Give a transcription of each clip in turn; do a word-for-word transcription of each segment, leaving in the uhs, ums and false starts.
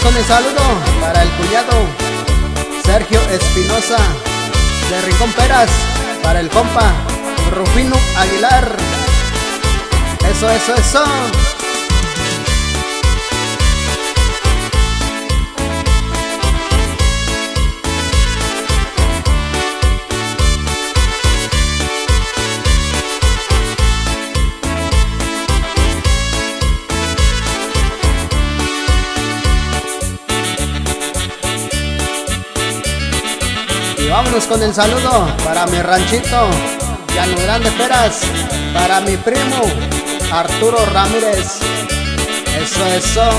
Un saludo para el cuñado Sergio Espinosa de Rincón Peras, para el compa Rufino Aguilar. Eso, eso, eso. Y vámonos con el saludo para mi ranchito, Llano Grande Peras, para mi primo, Arturo Ramírez. Eso, eso.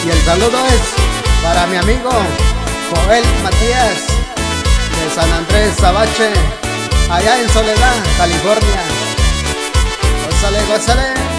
Y el saludo es para mi amigo Joel Matías de San Andrés Abache, allá en Soledad, California. Gózale, gózale.